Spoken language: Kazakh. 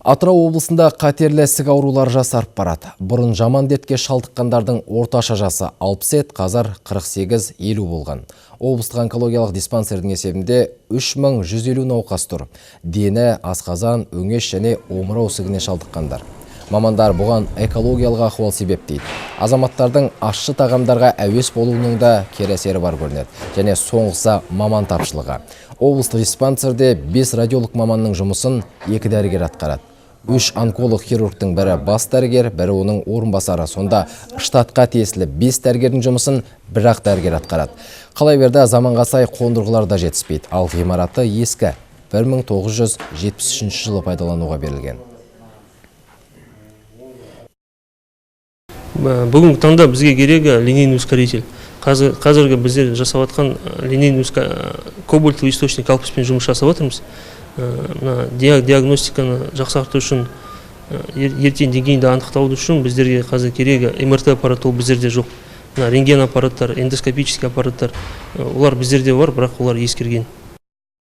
Атырау облысында қатерлі ісік аурулары жасарып барады. Бұрын жаман дертке шалдыққандардың орташа жасы 60 еді, қазір 48-50 болған. Облыстық онкологиялық диспансердің есебінде 3150 науқас тұр. Дені асқазан, өңеш және омырау ісігіне шалдыққандар. Мамандар бұған экологиялық ахуал себеп дейді. Азаматтардың ащы тағамдарға әуес болуының да кері әсері бар көрінеді. Және соңғысы маман тапшылығы. Облыстық диспансерде 5 радиолог маманның жұмысын 2 дәрігер атқарады. 3 онколог хирургтың бірі бас дәрігер, бірі оның орынбасары. Сонда штатқа тиесілі 5 дәрігердің жұмысын бір-ақ дәрігер атқарады. Қалай берді, заманға сай қондырғылар да жетіспейді. Ал ғимараты ескі, 1973 жылы пайдалануға берілген. Бүгінгі таңда бізге керегі линейный ускоритель. Қазіргі біздер жасап жатқан линейный кобальтовый источник алпыспен жұмыс жасап жатырмыз. Мына диагностиканы жақсарту үшін, ертең деңгейінде анықтау үшін біздерге қазір керегі МРТ аппараты, ол біздерде жоқ. Мына рентген аппараттар, эндоскопический аппараттар, олар біздерде бар, бірақ олар ескірген.